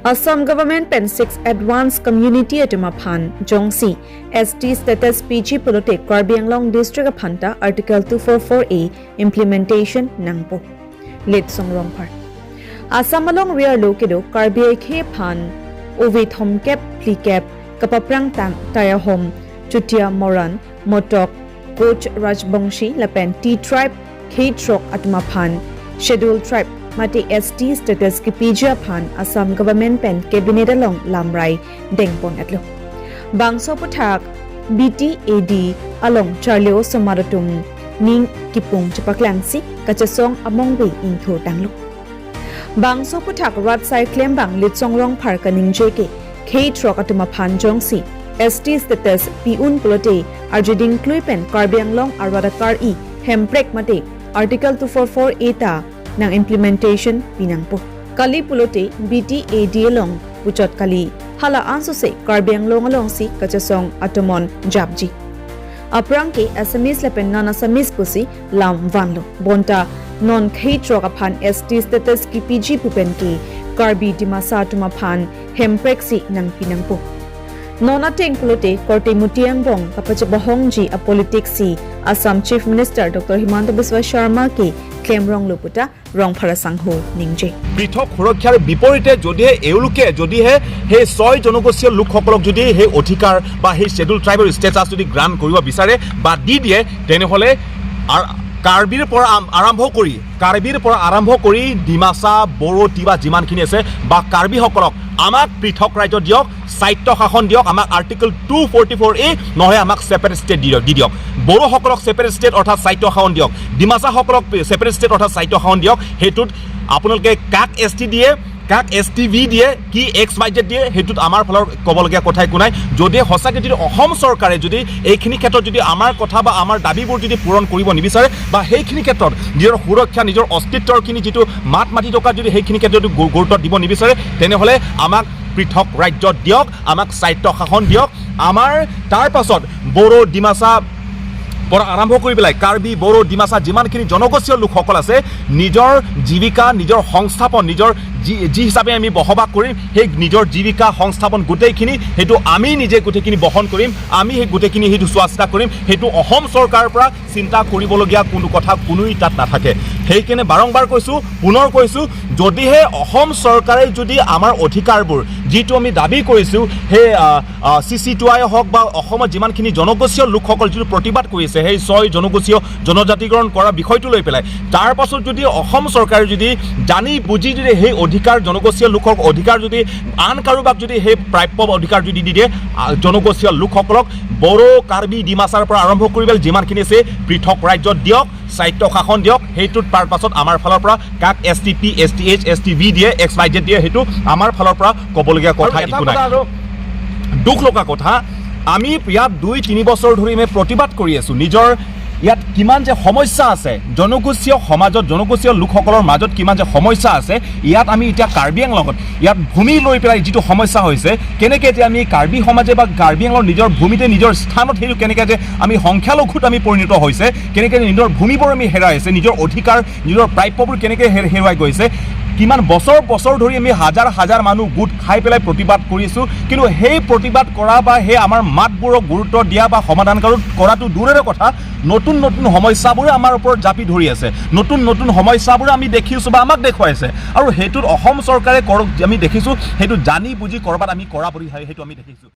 Assam government pen six advance community atuma phan jongsi ST status PG pulote Karbi Anglong district phanta Article 244A implementation nangpo lit songrong phar Assam along rear lokedo Karbi khe phan Ovi thomkep plikep kapaprang tang Tayahom Chutia Moran Motok Koch Rajbongshi lapen T tribe Khetrok atuma phan scheduled tribe mate ST status ki pija phan Assam government pen cabinet along lamrai dengpon atlo bangso puthak BTAD along charleo somaratum ning kipung chapaklangsi kachasong amongbe ingthur tanglo bangso puthak rat sai claim bang litsong rong phar kaning jeke Khetrok atuma phan jongsi ST status piun plote arjiding kluipen Karbi Anglong arwada kar i hemprek mate Article 244 eta nang implementation pinangpo kali pulote BTAD along puchot kali hala anso se Karbi Anglong along si kachasong atomon jabji aprang ke Assamese lapen non Assamese pusi lam vanlo bonta non Khetrok aphan ST status ki PG pupen ke Karbi Dimasa tuma phan hemprek si nang pinangpo nona teng pulote korte mutiang bong kapache bohong ji a politics si Assam Chief Minister Dr. Himanta Biswa Sharma ke claim rong luputa rong phara sangho ningje. পৃথক সুৰক্ষাৰ বিপৰীতে যদিহে এওঁলোকে যদিহে সেই ছয় জনগোষ্ঠীয় লোকসকলক যদি সেই অধিকাৰ বা সেই শ্বেডিউল ট্ৰাইবৰ ষ্টেটাছ যদি গ্ৰাণ্ট কৰিব বিচাৰে বা দি দিয়ে, তেনেহ'লে কাৰ্বিৰ পৰা আৰম্ভ কৰি ডিমাচা, বড়ো, তিৱা যিমানখিনি আছে বা কাৰ্বিসকলক আমাক পৃথক ৰাজ্য দিয়ক, স্বায়ত্ত শাসন দিয়ক, আমাক আৰ্টিকল 244A নহয়, আমাক ছেপাৰেট ষ্টেট দি দিয়ক। বড়োসকলক ছেপাৰেট ষ্টেট অৰ্থাৎ স্বায়ত্ত শাসন দিয়ক, ডিমাচাসকলক ছেপাৰেট ষ্টেট অৰ্থাৎ স্বায়ত্ত শাসন দিয়ক। সেইটোত আপোনালোকে কাক এছ টি দিয়ে, কাক এছ টি ভি দিয়ে, কি এক্স ৱাই জেড দিয়ে, সেইটোত আমাৰ ফালৰ ক'বলগীয়া কথা একো নাই। যদি সঁচাকৈ যদি অসম চৰকাৰে যদি এইখিনি ক্ষেত্ৰত যদি আমাৰ কথা বা আমাৰ দাবীবোৰ যদি পূৰণ কৰিব নিবিচাৰে বা সেইখিনি ক্ষেত্ৰত নিজৰ সুৰক্ষা, নিজৰ অস্তিত্বৰখিনি যিটো মাত মাতি থকা যদি সেইখিনি ক্ষেত্ৰত যদি গুৰুত্ব দিব নিবিচাৰে, তেনেহ'লে আমাক পৃথক ৰাজ্য দিয়ক, আমাক স্বায়ত্ত শাসন দিয়ক। আমাৰ তাৰ পাছত বড়ো, ডিমাচা পৰা আৰম্ভ কৰি পেলাই কাৰ্বি, বড়ো, ডিমাচা যিমানখিনি জনগোষ্ঠীয় লোকসকল আছে, নিজৰ জীৱিকা, নিজৰ সংস্থাপন, নিজৰ যি যি হিচাপে আমি বসবাস কৰিম, সেই নিজৰ জীৱিকা সংস্থাপন গোটেইখিনি সেইটো আমি নিজে গোটেইখিনি বহন কৰিম। আমি সেই গোটেইখিনি সেইটো চোৱা চিতা কৰিম। সেইটো অসম চৰকাৰৰ পৰা চিন্তা কৰিবলগীয়া কোনো কথা কোনোৱেই তাত নাথাকে। সেইকাৰণে বাৰম্বাৰ কৈছোঁ, পুনৰ কৈছোঁ, যদিহে অসম চৰকাৰে যদি আমাৰ অধিকাৰবোৰ যিটো আমি দাবী কৰিছোঁ, সেই চি চি টু আই হওক বা অসমত যিমানখিনি জনগোষ্ঠীয় লোকসকল যিটো প্ৰতিবাদ কৰিছে, সেই ছয় জনগোষ্ঠীয় জনজাতিকৰণ কৰা বিষয়টো লৈ পেলাই, তাৰ পাছত যদি অসম চৰকাৰে যদি জানি বুজি যদি সেই অধিকাৰ, জনগোষ্ঠীয় লোকৰ অধিকাৰ যদি আন কাৰোবাক যদি সেই প্ৰাপ্য অধিকাৰ যদি দি দিয়ে, জনগোষ্ঠীয় লোকসকলক বড়ো, কাৰ্বি, ডিমাচাৰ পৰা আৰম্ভ কৰি পেলাই যিমানখিনি আছে, পৃথক ৰাজ্যত দিয়ক, স্বায়ত্ত শাসন দিয়ক। সেইটোত তাৰ পাছত আমাৰ ফালৰ পৰা কাক S T P, S T H, S T V দিয়ে, এক্স ৱাই জেড দিয়ে, সেইটো আমাৰ ফালৰ পৰা ক'বলগীয়া কথা একো নাই। আৰু দুখ লগা কথা, আমি ইয়াত 2-3 বছৰ ধৰি আমি প্ৰতিবাদ কৰি আছোঁ। নিজৰ ইয়াত কিমান যে সমস্যা আছে জনগোষ্ঠীয় সমাজত, জনগোষ্ঠীয় লোকসকলৰ মাজত কিমান যে সমস্যা আছে। ইয়াত আমি এতিয়া কাৰ্বি আংলঙত ইয়াত ভূমি লৈ পেলাই যিটো সমস্যা হৈছে, কেনেকৈ এতিয়া আমি কাৰ্বি সমাজে বা কাৰ্বি আংলঙৰ নিজৰ ভূমিতে, নিজৰ স্থানত সেইটো কেনেকৈ যে আমি সংখ্যালঘুত আমি পৰিণত হৈছে, কেনেকৈ নিজৰ ভূমিবোৰ আমি হেৰাই আছে, নিজৰ অধিকাৰ, নিজৰ প্ৰাপ্যবোৰ কেনেকৈ হেৰুৱাই গৈছে, কিমান বছৰ বছৰ ধৰি আমি হাজাৰ হাজাৰ মানুহ গোট খাই পেলাই প্ৰতিবাদ কৰিছোঁ। কিন্তু সেই প্ৰতিবাদ কৰা বা সেই আমাৰ মাতবোৰক গুৰুত্ব দিয়া বা সমাধান কৰাটো দূৰৰে কথা, নতুন নতুন সমস্যাবোৰে আমাৰ ওপৰত জাপি ধৰি আছে। নতুন নতুন সমস্যাবোৰে আমি দেখিছোঁ বা আমাক দেখুৱাইছে। আৰু সেইটোত অসম চৰকাৰে কৰক, আমি দেখিছোঁ, সেইটো জানি বুজি ক'ৰবাত আমি কৰা বুলি সেইটো আমি দেখিছোঁ।